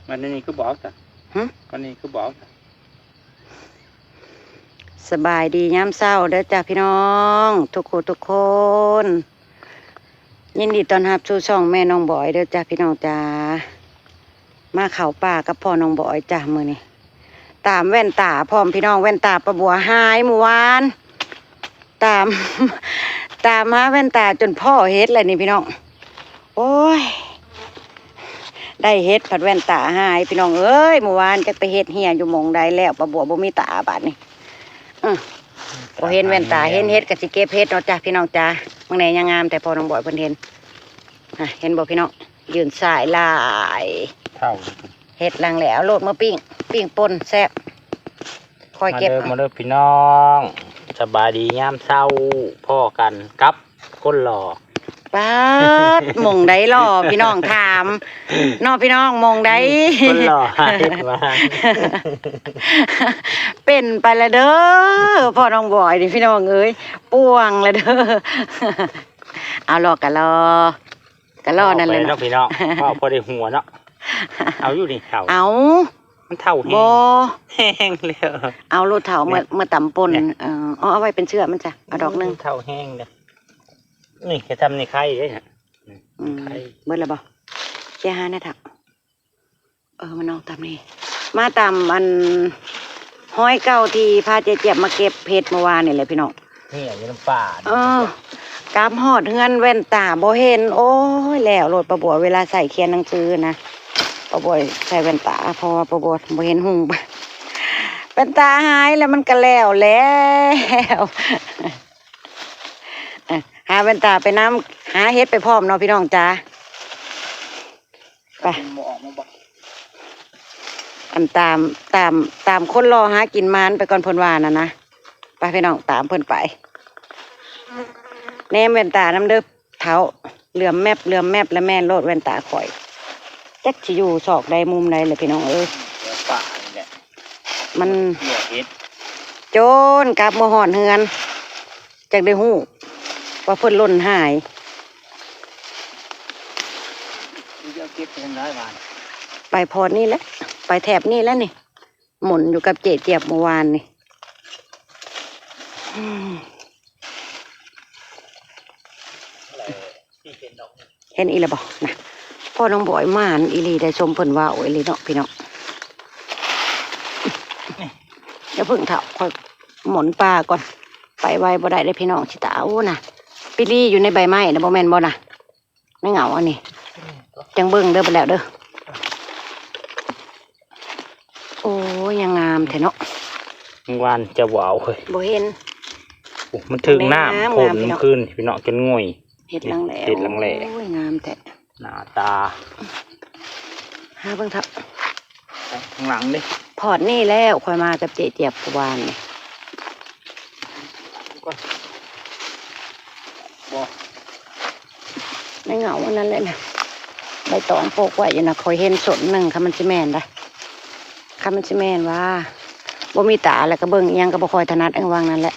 ວັນນີ້ຄືບໍ່ເອົາຊະ? ຫຶ? ວັນນີ້ຄືບໍ່ເອົາຊະ? ສະບາຍດີຍາມເຊົ້າເດີຈ້າພີ່ນ້ອງທຸກຜູ້ທຸກຄົນ. ຍິນດີຕ້ອນຮັບສູ່ຊ່ອງແມ່ນ້ອງບອຍເດີຈ້າພີ່ນ້ອງຈ້າ. ມາເຂົ້າປ່າກັບພໍ່ນ້ອງບອຍຈ້າມື້ນີ້. ຕາມແວ່ນຕາພ້ອມພີ່ນ້ອງ, ແວ່ນຕາປ້າບົວຫາຍມື້ວານ. ຕາມ ຕາມຫາແວ່ນຕາຈົນພໍ້ເຫັດແລ້ວນີ້ພີ່ນ້ອງ. ໂອ້ຍ ໄດ້ເຫັດພັດແວ່ນຕາຫາຍພີ່ນ້ອງເອີຍ. ມື້ວານຈັກໄປເຮັດເຮ່ຍຢູ່ໝ່ອງໃດແລ້ວ, ປ້າບົວບໍ່ມີຕາບາດນີ້. ເອີ ບໍ່ເຫັນແວ່ນຕາ ເຫັນເຫັດກໍຊິເກັບເຫັດເນາະຈ້າພີ່ນ້ອງຈ້າ. ເບິ່ງແດ່ ຍັງງາມແຕ່ພໍນ້ອງບອຍເພິ່ນເຫັນ. ນະ ເຫັນບໍ່ພີ່ນ້ອງ? ຢືນສາຍຫຼາຍ. ເຖົ້າ ເຮັດຫຼັງແລ້ວ ເອົາໂລດມາປີ້ງ, ປີ້ງປົ່ນແຊບ. ຄ່ອຍເກັບ ມາເດີ ມາເດີພີ່ນ້ອງ, ສະບາຍດີຍາມເຊົ້າ, ພໍ້ກັນກັບຄົນຫຼໍ່. ປາດ ໝ່ອງໃດຫຼໍ່ ພີ່ນ້ອງຖາມເນາະ ພີ່ນ້ອງ ໝ່ອງໃດ? ຄົນຫຼໍ່ຫາເຮັດມາ ເປັນໄປລະເດີ ພໍ່ນ້ອງບອຍນີ້ ພີ່ນ້ອງເອີຍ, ປ່ວງລະເດີ. ເອົາຫຼໍ່ກະຫຼໍ່ ກະຫຼໍ່ນັ້ນແຫຼະເນາະ ພີ່ນ້ອງ. ເວົ້າພໍໄດ້ຫົວເນາະ. ເອົາຢູ່ນີ້ເຖົ້າ ເອົາ ມັນເຖົ້າແຮງ ບໍ່ ແຮງແລ້ວ. ເອົາໂລດເຖົ້າ ເມື່ອ ເມື່ອຕຳປົ່ນ. ເອີ ເອົາ ເອົາໄວ້ເປັນເຊື້ອມັນຊະ ເອົາດອກໜຶ່ງ. ເຖົ້າແຮງເດ້ ນີ້ແຄ່ທຳນີ້ໄຄເດ້. ອືມ ໄຄ ເບິດແລ້ວບໍ່? ເຊຍຫາແດ່ເຖົ້າ. ເອີ ມານ້ອງຕຳນີ້ ມາຕຳອັນ ຮອຍເກົ່າທີ່ພາເຈຈຽບມາເກັບເຫັດເມື່ອວານນີ້ແຫຼະພີ່ນ້ອງ. ເອີ ກັບຮອດເຮືອນແວ່ນຕາບໍ່ເຫັນ. ໂອ້ຍ ແລ້ວໂລດປ້າບົວ ເວລາໃສ່ຂຽນໜັງສືນະ ປ້າບົວໃສ່ແວ່ນຕາ ເພາະວ່າປ້າບົວບໍ່ເຫັນຮຸ່ງ. ແວ່ນຕາຫາຍແລ້ວ ມັນກໍແລ້ວແລ້ວ. ຫາແວ່ນຕາໄປນຳ ຫາເຫັດໄປພ້ອມເນາະ ພີ່ນ້ອງຈ້າ. ໄປ ອັນຕາມ ຕາມ ຕາມຄົນລໍຫາກິນໝານໄປກ່ອນ ເພິ່ນວ່ານັ້ນນະ. ໄປພີ່ນ້ອງ ຕາມເພິ່ນໄປ. ແນມແວ່ນຕານຳເດີເຖົ້າ, ເຫຼືອມແມັບ ເຫຼືອມແມັບ ລະແມ່ນໂລດແວ່ນຕາຂ້ອຍ. ຈັກຊິຢູ່ຊອກໃດມຸມໃດລະພີ່ນ້ອງເອີຍ. ມັນ ຈົນກັບມາຮອດເຮືອນ ຈັ່ງໄດ້ຮູ້ວ່າເພິ່ນຫຼົ່ນຫາຍ. ໄປພອດນີ້ແຫຼະ ໄປແຖບນີ້ແຫຼະນີ້ ໝົນຢູ່ກັບເຈຈຽບມື້ວານນີ້. ເຫັນອີກແລ້ວບໍ່ນະ? ພໍ່ນ້ອງບອຍໝານອີ່ຫຼີໄດ໋ ຊົມເພິ່ນເວົ້າອີ່ຫຼີເນາະພີ່ນ້ອງ. ຢ່າເພິ່ງເຖົ້າ ຂ້ອຍໝົນປ່າກ່ອນ ໄປໄວບໍ່ໄດ້ເດ້ພີ່ນ້ອງ ຊິຕາຍ. ໂອ້ນະ ປີລີຢູ່ໃນໃບໄມ້ນະ ບໍ່ແມ່ນບໍ່ນະ? ໃນເຫງົາອັນນີ້ ຈັ່ງເບິ່ງເດີ ໄປແລ້ວເດີ. ໂອ້ຍ ຍັງງາມແທ້ເນາະ. ວານຈະບໍ່ເອົາເຮີ້ຍ ບໍ່ເຫັນ. ໂອ້ ມັນຖືກນ້ຳ ງາມໆ ຝົນ ພີ່ນ້ອງ ຄືນພີ່ນ້ອງ ຈົນຫງຸຍ. ເຫັດຫຼັງແຫຼ້ວ ເຫັດຫຼັງແຫຼ້ວ. ໂອ້ຍ ງາມແທ້ ໜ້າຕາ. ຫາເບິ່ງເຖາະ ຂ້າງຫຼັງເດ້. ພອດນີ້ແລ້ວ ຂ້ອຍມາກັບເຈຈຽບວານນີ້. ບໍ່ ໃນເຫງົາອັນນັ້ນແຫຼະນະ ໃບຕອງປົກໄວ້ຢູ່ນະ. ຂ້ອຍເຫັນສົ້ນໜຶ່ງ ຄັນມັນຊິແມ່ນໄດ໋ ຄັນມັນຊິແມ່ນວ່າ ບໍ່ມີຕາແລ້ວກໍເບິ່ງອີ່ຫຍັງກໍບໍ່ຄ່ອຍຖະໜັດ. ເອີ ວ່າງນັ້ນແຫຼະ.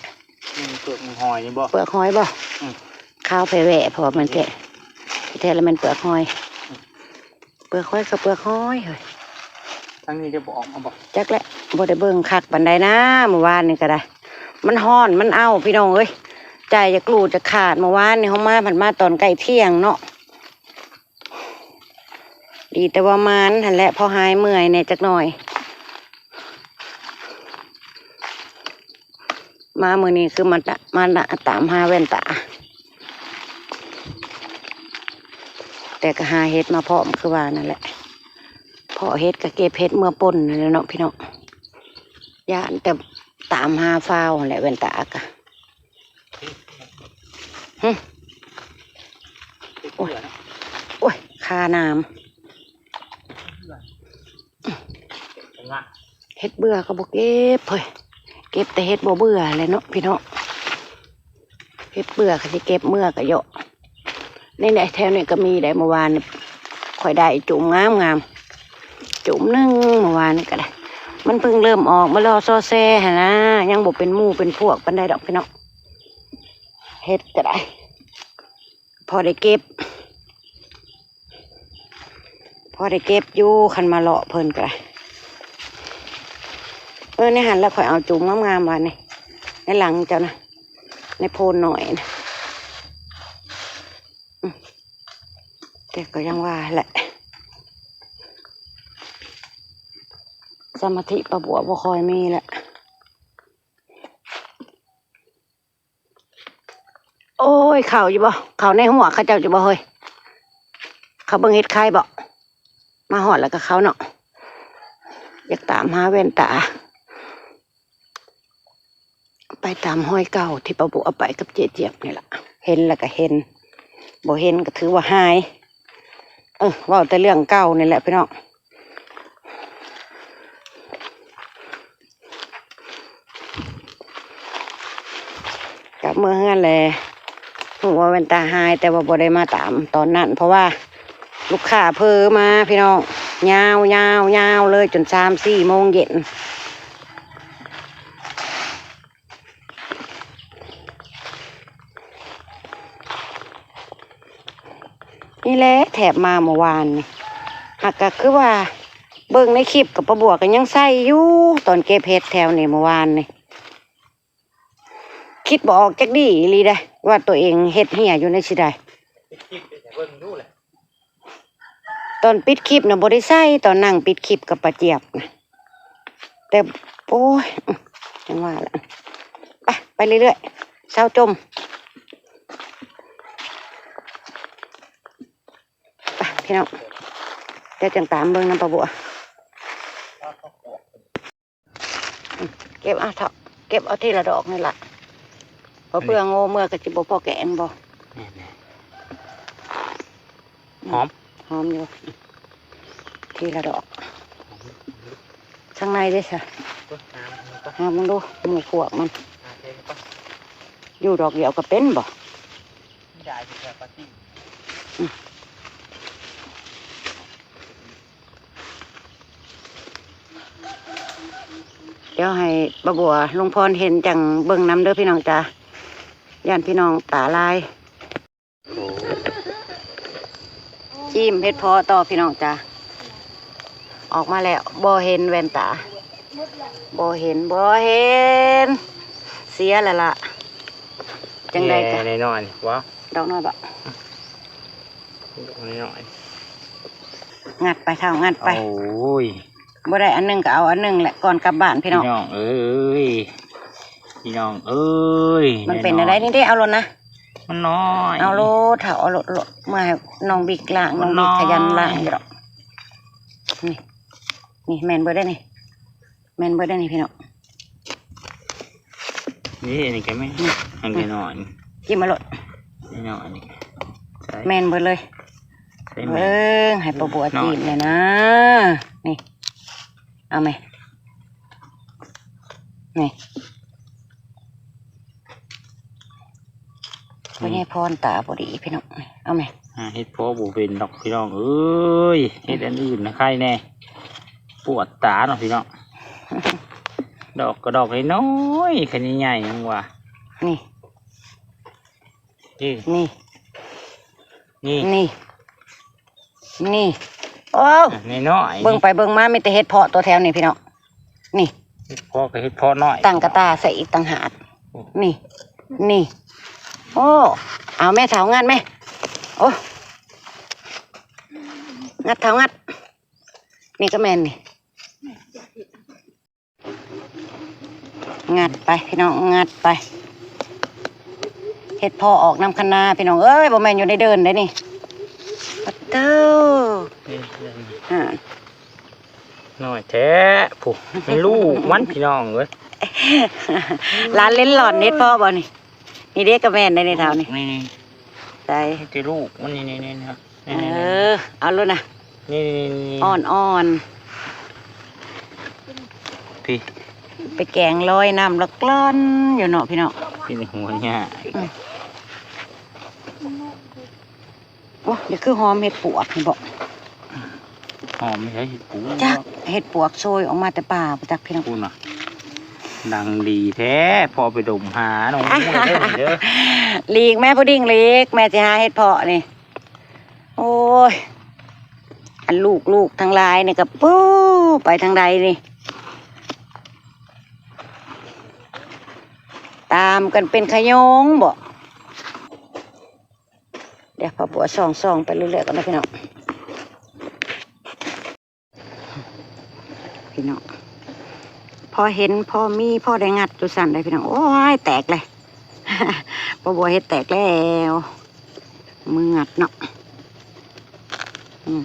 ນີ້ເປືອກຫອຍນີ້ບໍ່? ເປືອກຫອຍບໍ່? ອືມ ຂາວແຜ່ແວ່ ເພາະວ່າມັນແກ່ ແທ້ລະແມ່ນເປືອກຫອຍ. ເປືອກຫອຍກໍເປືອກຫອຍເຮີ້ຍ. ທາງນີ້ຈະບໍ່ອອກມາບໍ່? ຈັກແຫຼະ ບໍ່ໄດ້ເບິ່ງຄັກປານໃດນະ ມື້ວານນີ້ກໍໄດ້. ມັນຮ້ອນ ມັນເອົ້າ ພີ່ນ້ອງເອີຍ ໃຈຢາກຫຼຸດຢາກຂາດ. ມື້ວານນີ້ເຮົາມາ ພັດມາຕອນໃກ້ທ່ຽງເນາະ. ດີແຕ່ວ່າໝານຫັ້ນແຫຼະ ພໍຫາຍເມື່ອຍແດ່ຈັກໜ້ອຍ. ມາມື້ນີ້ຄືມາຕະ ມາຕະ ຕາມຫາແວ່ນຕາ ແຕ່ກໍຫາເຫັດມາພ້ອມຄືວ່ານັ້ນແຫຼະ. ພໍເຫັດກໍເກັບເຫັດເມືອປົ່ນນັ້ນແຫຼະເນາະພີ່ນ້ອງ. ຢ້ານແຕ່ຕາມຫາຟາວຫັ້ນແຫຼະ ແວ່ນຕາກະ. ຫຶ ໂອ້ຍ ໂອ້ຍ ຄານ້ຳ. ເຫັດເບື່ອກໍບໍ່ເກັບເຮີ້ຍ ເກັບແຕ່ເຫັດບໍ່ເບື່ອແຫຼະເນາະພີ່ນ້ອງ. ເຫັດເບື່ອຄັນຊິເກັບເມືອກໍເຍາະ. ນີ້ແຫຼະ ແຖວນີ້ກໍມີໄດ໋. ເມື່ອວານນີ້ຂ້ອຍໄດ້ຈຸ່ມງາມໆ ຈຸ່ມໜຶ່ງ ເມື່ອວານນີ້ກໍໄດ້. ມັນເພິ່ງເລີ່ມອອກມາລໍຊໍແຊຫັ້ນນະ ຍັງບໍ່ເປັນໝູ່ເປັນພວກປານໃດດອກພີ່ນ້ອງ. ເຫັດກໍໄດ້ ພໍໄດ້ເກັບ. ພໍໄດ້ເກັບຢູ່ ຄັນມາເລາະເພິ່ນກໍໄດ້. ເອີ ໃນຫັ້ນລະ ຂ້ອຍເອົາຈຸ່ມງາມໆ ບາດນີ້ ໃນຫຼັງເຈົ້ານະ ໃນໂພນນ້ອຍນະ. ອືມ ແຕ່ກໍຍັງວ່າແຫຼະ ສະມາທິປ້າບົວບໍ່ຄ່ອຍມີແຫຼະ. ໂອ້ຍ ເຂົ້າຢູ່ບໍ່? ເຂົ້າໃນຫົວເຂົາເຈົ້າຢູ່ບໍ່ເຮີ້ຍ? ເຂົາເບິ່ງເຫັດໄຂ່ບໍ່? ມາຮອດແລ້ວກໍເຂົ້າເນາະ. ຢາກຕາມຫາແວ່ນຕາ ໄປຕາມຮອຍເກົ່າທີ່ປ້າບົວໄປກັບເຈຈຽບນີ້ລະ. ເຫັນແລ້ວກໍເຫັນ ບໍ່ເຫັນກໍຖືວ່າຫາຍ. ເອີ ເວົ້າແຕ່ເລື່ອງເກົ່ານີ້ແຫຼະພີ່ນ້ອງ. ກັບເມືອເຮືອນແຫຼະ ຮູ້ວ່າແວ່ນຕາຫາຍ ແຕ່ວ່າບໍ່ໄດ້ມາຕາມຕອນນັ້ນ ເພາະວ່າລູກຄ້າເຜີມາພີ່ນ້ອງ ຍາວໆ ຍາວເລີຍ ຈົນສາມສີ່ໂມງເຢັນ. ນີ້ແຫຼະ ແທບມາເມື່ອວານນີ້ ຫາກກໍຄືວ່າເບິ່ງໃນຄລິບກັບປ້າບົວກໍຍັງໃສ່ຢູ່ ຕອນເກັບເຫັດແຖວນີ້ເມື່ອວານນີ້ ຄິດບໍ່ອອກຈັກດີ້ອີ່ຫຼີໃດ ວ່າຕົວເອງເຮັດເຮ່ຍຢູ່ໃນຊິໃດ. ຕອນປິດຄລິບນະບໍ່ໄດ້ໃສ່ ຕອນນັ່ງປິດຄລິບກັບປ້າຈຽບນະ ແຕ່ ໂອ້ຍ ອື ຈັ່ງວ່າລະ ໄປ ໄປເລື້ອຍໆ ເຊົາຈົ່ມ ໄປພີ່ນ້ອງ ດຽວຈັ່ງຕາມເບິ່ງນຳປ້າບົວ. ເກັບເອົາເຖາະ ເກັບເອົາທີລະດອກນີ້ລະ ເພື່ອໂງ່ເມືອກໍຊິບໍ່ພໍແກງບໍ່. ແມ່ນໆ ຫອມ ຫອມຢູ່ ທີລະດອກ. ທາງໃນເດ້ຊະ ຫາເບິ່ງດູ ໝູ່ພວກມັນ ຢູ່ດອກດຽວກໍເປັນບໍ່? ອືມ ດຽວໃຫ້ປ້າບົວ ລຸງພອນເຫັນຈັ່ງເບິ່ງນຳເດີພີ່ນ້ອງຈ໋າ ຢ້ານພີ່ນ້ອງຕາລາຍ. ໂອ້ ຈີ້ມເຫັດເພາະຕໍ່ພີ່ນ້ອງຈ໋າ ອອກມາແລ້ວ ບໍ່ເຫັນແວ່ນຕາ ບໍ່ເຫັນ ບໍ່ເຫັນ ເສຍແລ້ວລະ. ຈັ່ງໃດກໍ ແດ່ນ້ອຍໆ ບໍ່ ດອກນ້ອຍບໍ່? ດອກນ້ອຍໆ ງັດໄປເຖົ້າ ງັດໄປ. ໂອ້ຍ ບໍ່ໄດ້ອັນໜຶ່ງກໍເອົາອັນໜຶ່ງແຫຼະ ກ່ອນກັບບ້ານພີ່ນ້ອງ. ພີ່ນ້ອງເອີຍ ພີ່ນ້ອງເອີຍ ມັນເປັນແນວໃດນີ້ເດ້ ເອົາໂລດນະ ມັນນ້ອຍ ເອົາໂລດເຖົ້າ ເອົາໂລດ ເອົາໂລດ ເມືອໃຫ້ນ້ອງບິກລ້າງ ນ້ອງບິກຂະຫຍັນລ້າງຢູ່ດອກ. ນີ້ ນີ້ແມ່ນເບິດເດ້ນີ້ ແມ່ນເບິດເດ້ນີ້ພີ່ນ້ອງ. ນີ້ ອັນນີ້ກໍແມ່ນ ອັນນ້ອຍໆ ກິນມາໂລດ ນ້ອຍໆ ນີ້ ໃສ່ ແມ່ນເບິດເລີຍ. ໃສ່ ເບິ່ງ ໃຫ້ປ້າບົວຈີ້ມແດ່ນະ ນີ້ ເອົາແມ ນີ້ ພໍ່ໃຫຍ່ພອນຕາບໍ່ດີພີ່ນ້ອງ ເອົາແມ ຫາເຫັດເພາະບໍ່ເປັນດອກພີ່ນ້ອງເອີຍ ເຮັດອັນອື່ນນະໄຄແດ່ ປວດຕາເນາະພີ່ນ້ອງ. ດອກກໍດອກນ້ອຍໆ ຄັນໃຫຍ່ໆ ຍັງວ່າ ນີ້ ນີ້ ນີ້ ນີ້ ນີ້ ນີ້ ໂອ້ ນ້ອຍໆ ເບິ່ງໄປເບິ່ງມາມີແຕ່ເຫັດເພາະຕົວແຖວນີ້ພີ່ນ້ອງ. ນີ້ ເຫັດເພາະກໍເຫັດເພາະນ້ອຍ ຕັ້ງກະຕ່າໃສ່ອີກຕ່າງຫາກ. ໂອ້ ນີ້ ນີ້ ໂອ້ ເອົາແມ່ເຖົ້າ ງັດແມ່ ໂອ້ ງັດເຖົ້າ ງັດ. ນີ້ກໍແມ່ນນີ້ ງັດໄປພີ່ນ້ອງ ງັດໄປ ເຫັດເພາະອອກນຳຄັນນາພີ່ນ້ອງເອີຍ ບໍ່ແມ່ນຢູ່ໃນເດີ່ນເດ້ນີ້. ປະໂທ້ ນີ້ ອ່າ ນ້ອຍແທ້ ຜູ້ ແມ່ນລູກມັນພີ່ນ້ອງເອີຍ. ຫຼານເຫຼັ້ນຫຼອນເຫັດເພາະບໍ່ນີ້? ນີ້ເດ້ ກໍແມ່ນໄດ໋ນີ້ ເຖົ້ານີ້ ນີ້ໆ ໃສ່ ແຕ່ລູກມັນນີ້ໆໆ ເອີ ເອົາໂລດນະ ນີ້ໆໆ ອ່ອນໆ ພີ້ ໄປແກງລອຍນ້ຳລະກລ່ອນຢູ່ເນາະພີ່ນ້ອງ ເປັນຫົວຫຍ້າ. ອືມ ໂອ້ ນີ້ຄືຫອມເຫັດປວກນີ້ບໍ? ຫອມໃຊ້ເຫັດປູ ຈັກ ເຫັດປວກໂຊຍອອກມາແຕ່ປ່າບໍ່ຈັກພີ່ນ້ອງ. ພຸ້ນນະ ດັງດີແທ້ ພໍໄປດົມຫານ້ອງໝູເດີນີ້ເດີ. ຫຼີກແມ່ຜູ້ດິງຫຼີກ ແມ່ຊິຫາເຫັດເພາະນີ້. ໂອ້ຍ ອັນລູກໆທັງຫຼາຍນີ້ກໍ ປູ ໄປທາງໃດນີ້ ຕາມກັນເປັນຂະໂຍງບໍ. ດຽວພໍ່ບົວສ່ອງໆໄປເລື້ອຍໆກ່ອນເດີພີ່ນ້ອງ. ພີ່ນ້ອງ ພໍເຫັນ ພໍມີ ພໍໄດ້ງັດຢູ່ຊັ້ນໃດ໋ພີ່ນ້ອງ. ໂອ້ຍ ແຕກເລີຍ ພໍ່ບົວເຮັດແຕກແລ້ວ ມືງັດເນາະ. ອືມ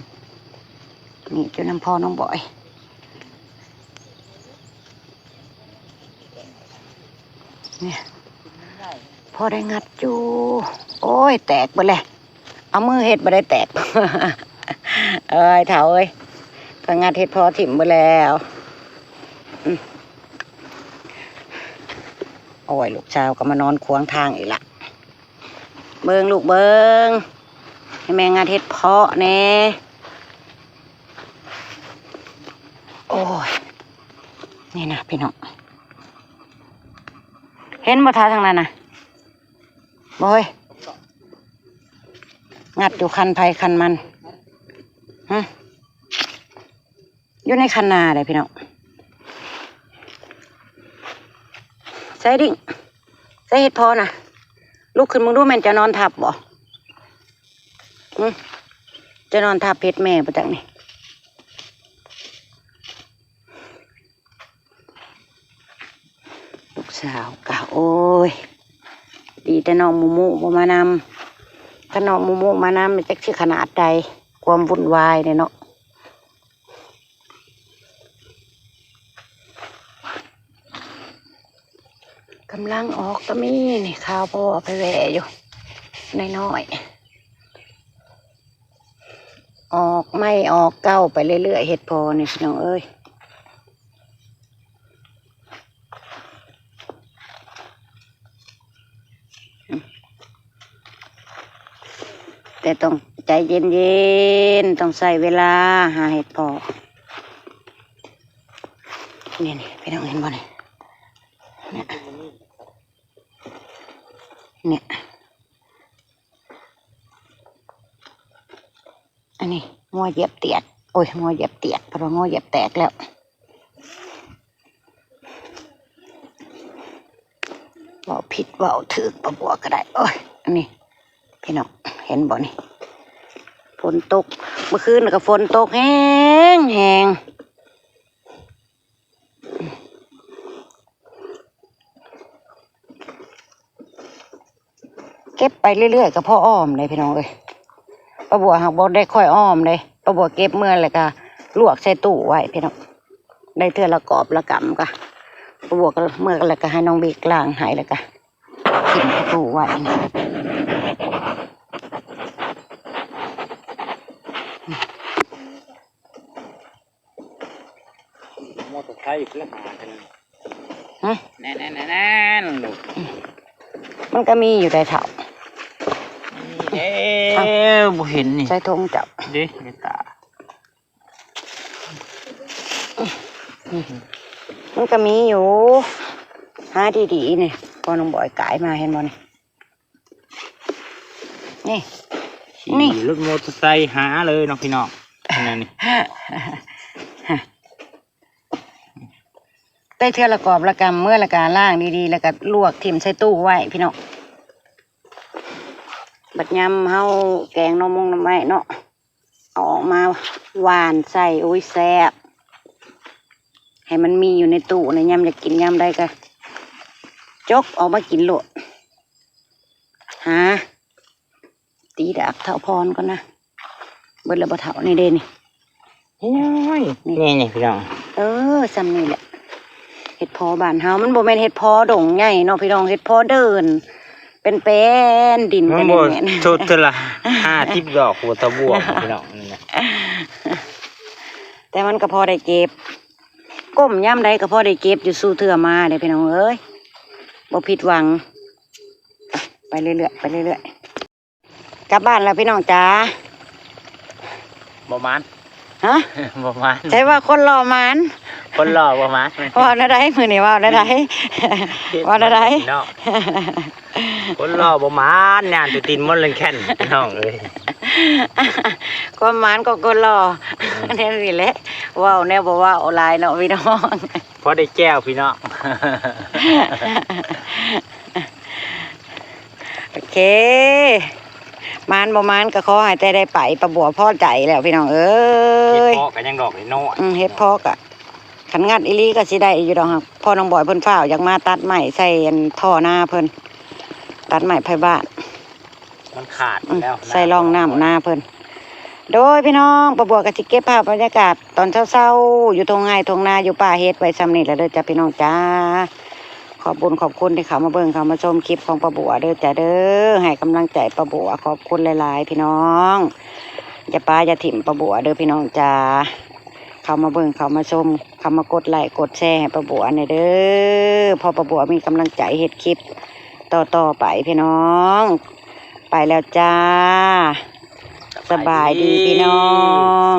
ນີ້ຢູ່ນຳພໍ່ນ້ອງບອຍ. ນີ້ ພໍໄດ້ງັດຢູ່. ໂອ້ຍ ແຕກເບິດແລ້ວ ເອົາມືເຮັດບໍ່ໄດ້ແຕກ. ເອີຍ ເຖົ້າເອີຍ ຂ້ອຍງັດເຫັດເຜາະຖິ້ມເບິດແລ້ວ. ອືມ ໂອ້ຍ ລູກສາວກໍມານອນຂວາງທາງອີກລະ. ເບິ່ງລູກເບິ່ງ ໃຫ້ແມ່ງັດເຫັດເຜາະແດ່. ໂອ້ຍ ນີ້ນະພີ່ນ້ອງ ເຫັນບໍ່ ທາງນັ້ນນະ ບໍ່ເຮີ້ຍ? ງັດຢູ່ຄັນໃຜຄັນມັນ ຫຶ ຢູ່ໃນຄັນນາເດ້ພີ່ນ້ອງ. ໃສ່ດິ້ງ ໃສ່ເຫັດເຜາະນະ ລຸກຂຶ້ນເບິ່ງດູ ແມ່ນເຈົ້ານອນທັບບໍ່? ຫຶ ເຈົ້ານອນທັບເຫັດແມ່ບໍ່ຈັກນີ້. ລູກສາວກະ ໂອ້ຍ ດີແຕ່ນ້ອງມຸມຸບໍ່ມານຳ. ຄັນນ້ອງມຸມຸມານຳ ຈັກຊິຂະໜາດໃດ ຄວາມວຸ່ນວາຍເດ້ເນາະ. ກຳລັງອອກກໍມີນີ້ ຄາວພໍເອົາໄປແວ່ຢູ່ ນ້ອຍໆ ອອກໃໝ່ອອກເກົ່າໄປເລື້ອຍໆ ເຫັດເຜາະນີ້ພີ່ນ້ອງເອີຍ. ແຕ່ຕ້ອງໃຈເຢັນໆ ຕ້ອງໃຊ້ເວລາຫາເຫັດເຜາະ. ນີ້ໆ ພີ່ນ້ອງເຫັນບໍ່ນີ້ ນີ້ ນີ້ ອັນນີ້ງົວຢຽບຕຽກ ໂອ້ຍ ງົວຢຽບຕຽກ ເພິ່ນວ່າງົວຢຽບແຕກແລ້ວ. ເວົ້າຜິດເວົ້າຖືກ ປ້າບົວກໍໄດ້. ໂອ້ຍ ອັນນີ້ພີ່ນ້ອງເຫັນບໍ່ນີ້ ຝົນຕົກ ເມື່ອຄືນກໍຝົນຕົກແຮງໆ. ເກັບໄປເລື້ອຍໆ ກໍພໍອ້ອມເດ້ພີ່ນ້ອງເອີຍ. ປ້າບົວຫາກບໍ່ໄດ້ຄ່ອຍອ້ອມເດ້ ປ້າບົວເກັບເມືອແລ້ວກໍລວກໃສ່ຕູ້ໄວ້ພີ່ນ້ອງ. ໄດ້ເທື່ອລະກອບລະກຳ ກໍປ້າບົວກໍເມືອແລ້ວກໍໃຫ້ນ້ອງບິກລ້າງໃຫ້ ແລ້ວກໍຖິ້ມໃສ່ຕູ້ໄວ້. ມໍເຕີໄຊພຸ້ນລະຫາກັນ ຫຶ ແນ່ນໆໆໆ ລູກ ມັນກໍມີຢູ່ໃດ໋ເຖົ້າ ນີ້ເດ້. ເອົ້າ ບໍ່ເຫັນນີ້ ໃສ່ຖົງເຈົ້າເດ້ ໃນຕາ. ມັນກໍມີຢູ່ ຫາດີໆ ນີ້ ພໍນ້ອງບອຍກາຍມາ ເຫັນບໍ່ນີ້? ນີ້ ຂີ່ລົດມໍເຕີໄຊຫາເລີຍເນາະພີ່ນ້ອງ ອັນນັ້ນນີ້ ໄດ້ເທື່ອລະກອບລະກຳ ເມືອແລ້ວກະລ້າງດີໆ ແລ້ວກະລວກຖິ້ມໃສ່ຕູ້ໄວ້ພີ່ນ້ອງ. ບັດຍາມເຮົາແກງໜໍ່ມົງໜໍ່ໄມ້ເນາະ ເອົາອອກມາຫວ່ານໃສ່ ໂອ້ຍ ແຊບ ໃຫ້ມັນມີຢູ່ໃນຕູ້ນະ ຍາມຢາກກິນຍາມໃດກະຈົກອອກມາກິນໂລດ. ຫາ ຕີດາກເຖົ້າພອນກ່ອນນະ ເບິດແລ້ວບໍ່ເຖົ້າ? ນີ້ເດ້ນີ້ ໂອ້ຍ ນີ້ ນີ້ ນີ້ພີ່ນ້ອງ ເອີ ຊ່ຳນີ້ແຫຼະ. ເຫັດເຜາະບ້ານເຮົາ ມັນບໍ່ແມ່ນເຫັດເຜາະດົງໃຫຍ່ເນາະພີ່ນ້ອງ ເຫັດເຜາະເດີ່ນ ເປັນແປ້ນດິນ ມັນບໍ່ ກໍແໜ້ນໆ ໂທດເທື່ອລະຫ້າສິບດອກ ຫົວຕະບວມພີ່ນ້ອງ ນີ້ນະ ແຕ່ມັນກໍພໍໄດ້ເກັບ ກົ້ມຍາມໃດກໍພໍໄດ້ເກັບຢູ່ ສູ່ເທື່ອມາເດ້ພີ່ນ້ອງເອີຍ ບໍ່ຜິດຫວັງ. ໄປເລື້ອຍໆ ໄປເລື້ອຍໆ ກັບບ້ານແລ້ວພີ່ນ້ອງຈ໋າ. ບໍ່ໝານ ຮະ ບໍ່ໝານ ໃຊ່ວ່າຄົນຫຼໍ່ໝານ ຄົນຫຼໍ່ບໍ່ໝານ ເວົ້າແນວໃດ? ມື້ນີ້ເວົ້າແນວໃດ? ເວົ້າແນວໃດ? ພີ່ນ້ອງ ຄົນຫຼໍ່ບໍ່ໝານ ຍ່າງແຕ່ຕີນມົນແລ່ນແຄ້ນ ພີ່ນ້ອງເອີຍ. ຄວາມໝານຂອງຄົນຫຼໍ່ ແນວນີ້ແຫຼະ ເວົ້າແນວບໍ່ເວົ້າຫຼາຍເນາະພີ່ນ້ອງ ພໍໄດ້ແຈ່ວພີ່ນ້ອງ ໂອເຄ ໝານບໍ່ໝານກໍຂໍໃຫ້ແຕ່ໄດ້ໄປ ປ້າບົວພໍໃຈແລ້ວພີ່ນ້ອງເອີຍ ເຫັດເຜາະກໍຍັງດອກນ້ອຍໆ ອືມ ເຫັດເຜາະກໍ ຄັນງັດອີ່ຫຼີກໍຊິໄດ້ຢູ່ດອກ ເພາະນ້ອງບອຍເພິ່ນຟ້າວຢາກມາຕັດໄມ້ໃສ່ອັນທໍ່ນາເພິ່ນ ຕັດໄມ້ໄຜ່ບ້ານ ມັນຂາດ ອືມ ແລ້ວ ໃສ່ຮ່ອງນ້ຳນາເພິ່ນ ໂດຍພີ່ນ້ອງ ປ້າບົວກໍຊິເກັບພາບບັນຍາກາດຕອນເຊົ້າໆ ຢູ່ທົ່ງໄຮ່ທົ່ງນາ ຢູ່ປ່າເຫັດໄວ້ຊ່ຳນີ້ແຫຼະເດີຈ້າພີ່ນ້ອງຈ້າ ຂອບບຸນຂອບຄຸນທີ່ເຂົ້າມາເບິ່ງເຂົ້າມາຊົມຄລິບຂອງປ້າບົວເດີຈ້າເດີ ໃຫ້ກຳລັງໃຈປ້າບົວ ຂອບຄຸນຫຼາຍໆ ພີ່ນ້ອງ ຢ່າປະຢ່າຖິ້ມປ້າບົວເດີພີ່ນ້ອງຈ້າ ເຂົ້າມາເບິ່ງເຂົ້າມາຊົມ ເຂົ້າມາກົດໄລ້ກົດແຊໃຫ້ປ້າບົວແດ່ເດີ ເພາະປ້າບົວມີກຳລັງໃຈເຮັດຄລິບຕໍ່ໆໄປພີ່ນ້ອງ ໄປແລ້ວຈ້າ ສະບາຍດີພີ່ນ້ອງ.